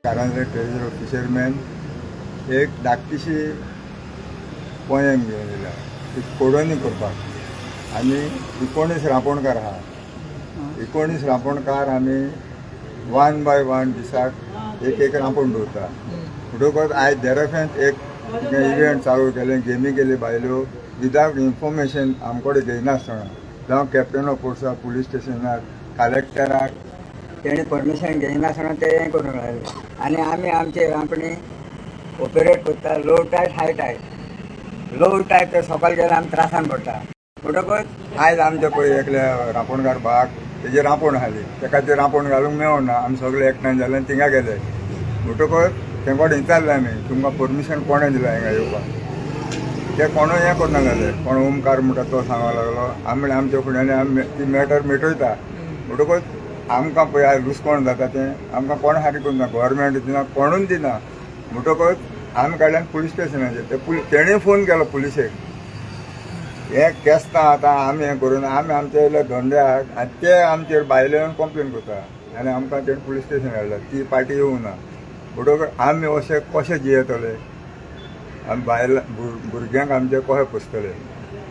कारंजा treasure fisherman एक धाकटीशी poem घेवन येयल्या ती कोडोनी करपाक. आनी 19 रांपोणकार आहा. 19 रांपोणकार आमी वन बाय वन दिसाक एक एक रांपोण दवरता. म्हणटकच आयज देरफेंत एक इव्हेंट चालू केलें, गेमी केली बायलो विदावट इन्फॉर्मेशन आमकडे घेयनासतना, जावं कॅप्टन ऑफ पोर्ट्सा, पुलीस स्टेशनार, कलेक्टराक. तेणी परमिशन घेयनासतना ते हें करूंक लागले आनी आमी आमचे रांपणी ऑपरेट करता. Low tide, high tide. Low tide तर सकाळ गेल्यार आमी त्रासान पडटा. म्हणटकच आयज आमच्या पळय एकल्या रांपोणकार भाग तेजे रांपोण आसली, तेका ते रांपोण घालूंक मेळना. आमी सगळे एकठांय जाले आनी थिंगा गेले. म्हणटकच तेंकोडेन विचारलें आमी, तुमकां परमिशन कोणें दिलां हिंगा येवपाक? ते कोणूय हें करना जाले. कोण ओमकार म्हणटा तो सांगूंक लागलो. आमी म्हणलें, आमच्या फुड्यान आमी ती मॅटर मिटयता. म्हणटकच आमकां पळय आयज लुसकोण जाता तें आमकां कोण हारी करूं ना, गव्हर्मेंट दिना, कोणूच दिना. म्हणटकच आमी काडल्यान पुलीस स्टेशनाचेर. ते पुलीस तेणें फोन केलो पुलिशेक. हे केसतां आतां आमी हें करून आमी आमच्या येयल्या धंद्याक आनी ते आमचेर भायले येवन कंप्लेन करता आनी आमकां तेणें पुलीस स्टेशन हाडला. ती पार्टी येवंक ना. म्हणटकच आमी अशे कशे जियेतले? आमी बायलां भुरग्यांक आमचे कशे पोसतले?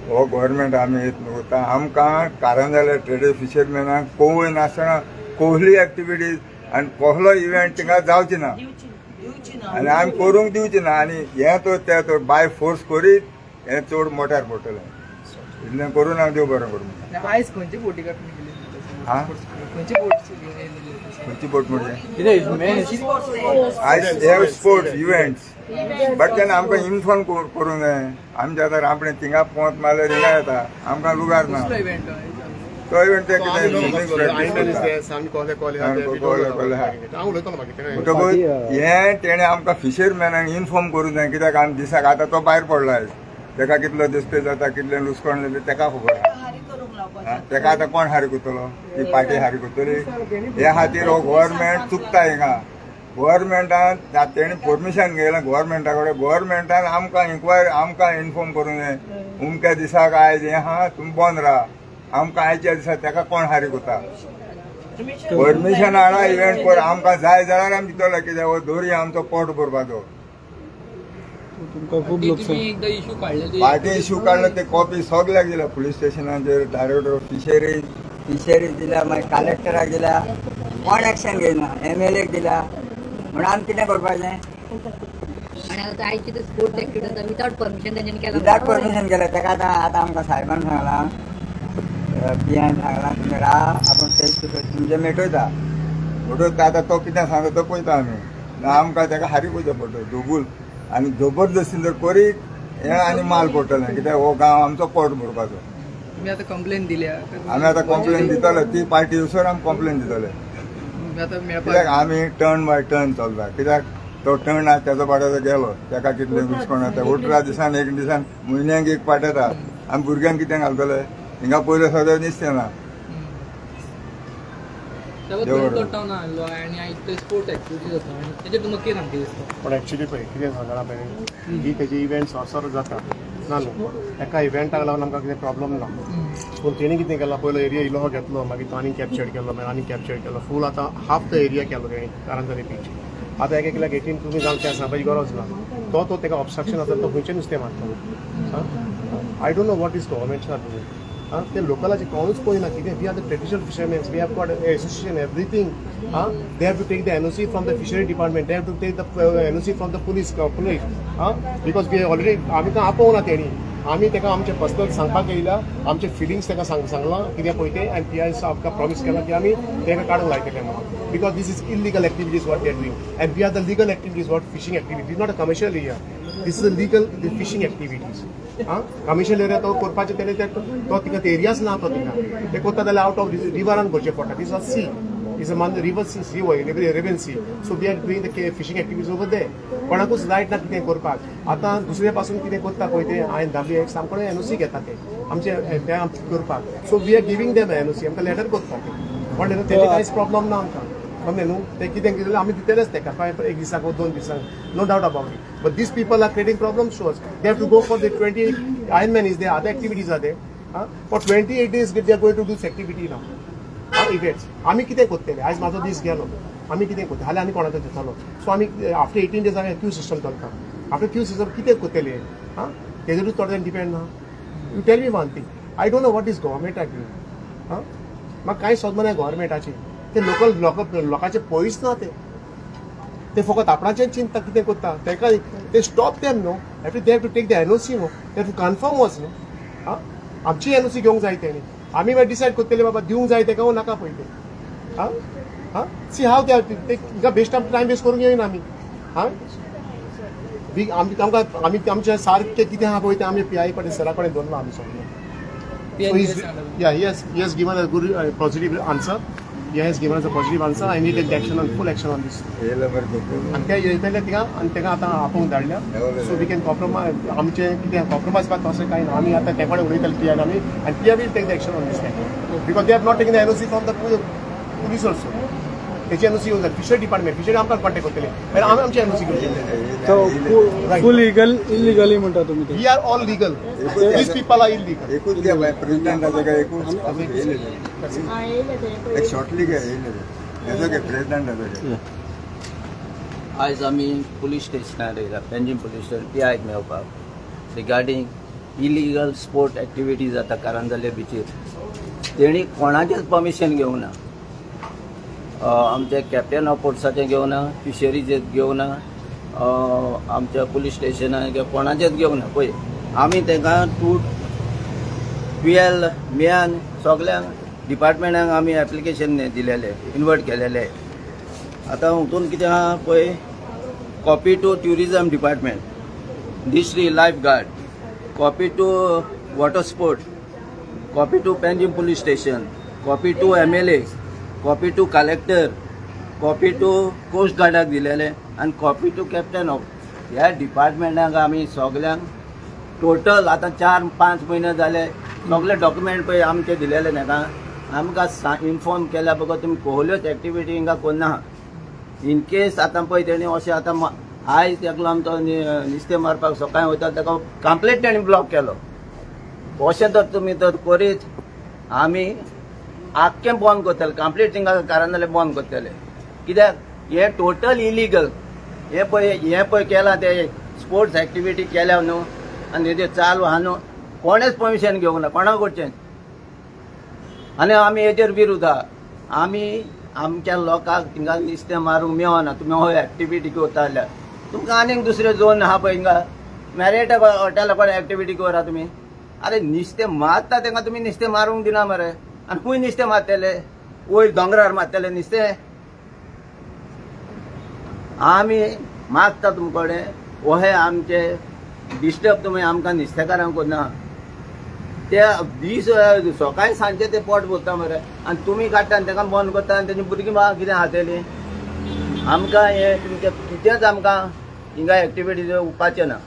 हो गव्हर्मेंट आमी येत वता आमकां कारंजाले ट्रेडर फिशरमॅनाक कोवय नासतना कसली एक्टिविटीज आनी कसलो इव्हेंट थिंगा जावची ना आनी आमी करूंक दिवची ना. आनी हें तर तें तर बाय फोर्स करीत हें चड मोट्यार पडटलें. इतलें करून हांव देव बरें करूं. आनी आयज खंयची बोटी काडून गेली? हा? खंयची बोट घेवन येयलेली? खंयची बोट म्हणजे? कितें? आयज हे स्पोर्ट्स इव्हेंट्स, बट तेन्ना आमकां इन्फॉर्म करूंक जाय. आमच्या आतां रांपणे थिंगा पोंत मारल्यार हिंगा येता, आमकां लुगार ना. कसलो इव्हेंट? तो इव्हेंट ते कितें स्विमींग प्रॅक्टीस करता. हांव उलयतलो मागीर. म्हणटकूच हें तेणें आमकां फिशरमॅनाक इन्फॉर्म करूंक जाय, कित्याक आमी दिसाक आतां तो भायर पडला आयज. तेका कितलो दिसपे जाता, कितलें लुसकोण जाता तेका खबर आहा. हा, तेका आतां कोण हारी करतलो? ती पार्टी हारी करतली? हे खातीर हो गव्हर्मेंट चुकता हिंगा. गव्हर्मेंटान तेणी परमिशन घेयलां गव्हर्मेंटा कडेन. गव्हर्मेंटान आमकां इन्क्वायरी, आमकां इन्फॉर्म करूंक जाय, उमक्या दिसाक आयज हें आहा, तुमी बंद राहा. आमकां आयच्या दिसा तेका कोण हारी करता? परमिशन हाडा, इव्हेंट कर. आमकां जाय जाल्यार आमी दितले, कित्याक हो दोरी आमचो पोट भरपाचो. तुमकां खूब ती लुकसाण. तुमी एकदा इशू काडले ते? पार्टी इश्यू काडलो ते कॉपी सगल्याक दिल्या, पुलीस स्टेशनाचेर, डायरेक्टर ऑफ फिशरीज. फिशरीज दिल्या, मागीर कलेक्टराक दिल्या, कोण एक्शन घेयना. एमएलएक दिल्या. म्हणून आमी कितें करपाचें? आणि आता आयची ते स्पोर्ट्स एक्टिविटी विदाउट परमिशन तेंच्यांनी केला. विदाउट परमिशन केलें. तेका आतां आतां आमकां साहेबान सांगलां, पियान सांगलां, तुमी राहा, आपूण टेस्ट तुमचें मेटयता. म्हणटकच आतां तो कितें सांगता तो पळयता आमी. ना आमकां तेका हारी करचें पडटलें दोगूल आनी जबरदस्तीन जर करीत हें आनी माल पडटलें, कित्याक हो गांव आमचो पोट भरपाचो. तुमी आतां कंप्लेन दिल्या? आमी आतां कंप्लेन दितले. ती पार्टी येवसर आमी कंप्लेन दितले. तुमी आतां कित्याक मेळपाक आमी टर्न बाय टर्न चलता, कित्याक तो टर्न आसा तेजो पाट्याचो गेलो, तेका कितलें लुसकोण जाता. 18 दिसान एक दिसान, म्हयन्याक एक पाट येता. आमी भुरग्यांक कितें घालतले? हिंगा पयले सगळें नुस्तें ना. तेव्हा देव बरें. तो टावन आसलो आनी आयज ते स्पोर्ट्स एक्टिविटी जाता आनी तेजेर तुमकां कितें सांगचें दिसता? पण एक्चुली पळय कितें सांगला पळय, ही तेजी इव्हेंट सरसर जाता ना न्हू. एका इव्हेंटाक लागून आमकां कितें प्रॉब्लम ना. पूण तेणी कितें केलां, पयलो एरिया इल्लो घेतलो, मागीर तो आनी कॅप्चर्ड केलो, मागीर आनी कॅप्चर्ड केलो, फूल आतां हाफ the area केलो तेणी कारंजाली बीच. आतां एक एकल्याक 18 तुमी जावन तें सांगपाची गरज ना. तो तो तेका ऑब्स्ट्रक्शन आसा, तो खंयचें नुस्तें मारतलो? I don't know what is government are doing. आं, ते लोकलाचे कोणूच पळयना कितें. We are the traditional fishermans, we have got association, everything. Ah, they have to take the NOC from the fishery department, they have to take the NOC from the police. Ah, because we already आमी तर आपोवना तेणी. आमी ताका आमचे personal सांगपाक येयला, आमचे feelings ताका सांगलां कितें पळय तें. आनी पी I आमकां प्रॉमीस केलां की आमी ताका काडूंक लायतले म्हणून, because this is illegal activities what they are doing and we are the legal activities, what fishing activities, not a commercial area. This is a legal fishing activities. आं, commercial area तो करपाचें तेणे तो थिंगा एरियाच ना. तो थिंगा ते करता जाल्यार आवट ऑफ रिवरान करचें पडटा. This are sea is a man river sea, sea Arabian Sea. So we are doing the fishing activities over there. कोणाकूच रायट ना कितें करपाक. आतां दुसरे पासून कितें करता पळय ते हांवें दाबली एक सामको एनओसी घेता ते आमचे ते आमचे करपाक. So we are giving them NOC. आमकां लेटर करता ते, पण तेजे कांयच प्रॉब्लम ना आमकां, समजलें न्हू? ते कितें कितें आमी दितलेच तेका काय एक दिसाक, 2 दिसांक, no doubt about it. But these people are creating problems to us. They have to go for the 20 Ironman is there, other activities are there. For 28 days they are going to do this activity now, events. आमी कितें करतले? आयज म्हाजो दीस गेलो. आमी कितें करता जाल्यार आनी कोणाचो जातालो. सो आमी आफ्टर 18 डेज आमी क्यू सिस्टम चलता. आफ्टर क्यू सिस्टम कितें करतले आं, तेजेरूच थोडे जाण डिपेंड ना. You tell me one thing, I don't know what is government are doing. आं, म्हाका कांय समजना गव्हर्मेंटाचें. ते लोकल लोकांचे पयस ना, ते ते फकत आपणाचें चिंतता कितें करता तेका. ते स्टॉप देम न्हू, have they have to take the NOC न्हू, they have to confirm वच न्हू. आं, आमची एनओसी घेवंक जाय तेणी, आमी मागीर डिसायड करतले बाबा दिवंक जाय तेका नाका पळय ते. आं आं, सी हाव ते हिंगा बेस्ट टायम वेस्ट करूंक येयना आमी. आं, आमी आमकां आमी आमचें सारकें कितें आहा पळय तें आमी पी I कडेन सरा कडेन दवरलां आमी सगळें. So he's, yeah, he has given a good positive answer. He has given us a positive answer. I need action on full action on this. येयले बरें करतले. आनी ते येतले थिंगा आनी ताका आतां आपोवंक धाडल्या. So we can compromise. आमचें कितें कॉम्प्रोमायज पा तशें कांय ना. आमी आतां ते कडेन उलयतले पी I आमी, आनी PI will take the action on this because they have not taken the NOC from the police also. तेची एनओसी येवंक जाय. फिशरी डिपार्टमेंट, फिशरी आमकां कॉन्टेक्ट करतले, मागीर आमी आमची एनओसी घेवची. सो फूल इगल इलिगली म्हणटा तुमी ते. We are all legal, these people are illegal. एकूच घे बाय प्रेसिडेंटाचो काय एकूच येयले, एक शॉर्टली घे येयले हेजो घे प्रेसिडेंटाचो घे. आयज आमी पुलीस स्टेशनार येयला, पेंजीम पुलीस स्टेशन, पी आयक मेळपाक रिगार्डींग इलिगल स्पोर्ट एक्टिविटी जाता कारांजले बिचीर. तेणी कोणाचेंच परमिशन घेवंक ना, आमचे कॅप्टन ऑफ पोर्ट्साचें घेवना, फिशरीचें घेवना, आमच्या पुलीस स्टेशनार किंवा कोणाचेंच घेवना. पळय आमी तांकां 2 12 मेयान सगल्यांक डिपार्टमेंटांक आमी एप्लिकेशन दिलेले, इन्वर्ट केलेले. आतां हितून कितें आहा पळय, copy to tourism department, district life guard, copy to water sport, copy to Panjim police station, copy to MLA, copy to collector, copy to coast गार्डाक दिलेले आनी कॉपी टू कॅप्टन ऑफ ह्या डिपार्टमेंटाक आमी सगल्यांक टोटल आतां 4-5 म्हयने जाले. सगळे डॉक्युमेंट पळय आमचे दिलेले ताका. आमकां इन्फॉर्म केल्या बगर तुमी कसल्योच एक्टिविटी हिंगा करना. इन केस आतां पळय तेणी अशें आतां आयज एकलो आमचो नुस्तें मारपाक सकाळीं वयता, ताका कंप्लीट तेणी ब्लॉक केलो. अशें तर तुमी तर करीत आमी आख्खें बंद करतले, कंप्लीट थिंगा कारांजले बंद करतले. कित्याक हें टोटल इलिगल. हें पळय, हें पळय केलां ते स्पोर्ट्स एक्टिविटी केल्या न्हू आनी तेजेर चालू आहा न्हू, कोणेच परमिशन घेवंक ना कोणा कडचें. आनी आमी हेजेर विरुद्ध आहा. आमी आमच्या लोकांक थिंगा नुस्तें मारूंक मेळना. तुमी हो एक्टिविटी करता जाल्यार तुमकां आनीक दुसरे झोन आहा पळय, हिंगा मॅरियट हॉटेला कडेन एक्टिविटी करा तुमी. अरे नुस्तें मारता तांकां तुमी नुस्तें मारूंक दिना मरे, आनी खंय नुस्तें मारतले? वयर दोंगरार मारतले नुस्तें? आमी मागता तुमचे कडेन, ओहे आमचे डिस्टर्ब तुमी आमकां नुस्तेकारांक करना. ते दीस सकाळी सांजचे ते पोट भरता मरे, आनी तुमी काडटा आनी ताका बंद करता आनी तेजी भुरगीं बाळां कितें खातलीं? आमकां हें तुमचें कितेंच आमकां हिंगा एक्टिविटी उरपाचें ना.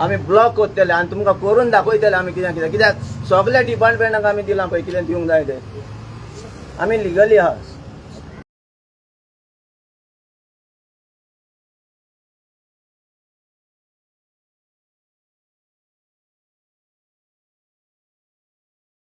आमी ब्लॉक करतले आनी तुमकां करून दाखयतले आमी कितें कितें. कित्याक सगल्या डिपार्टमेंटाक आमी दिलां पळय कितें दिवंक जाय तें. आमी लिगली आहा.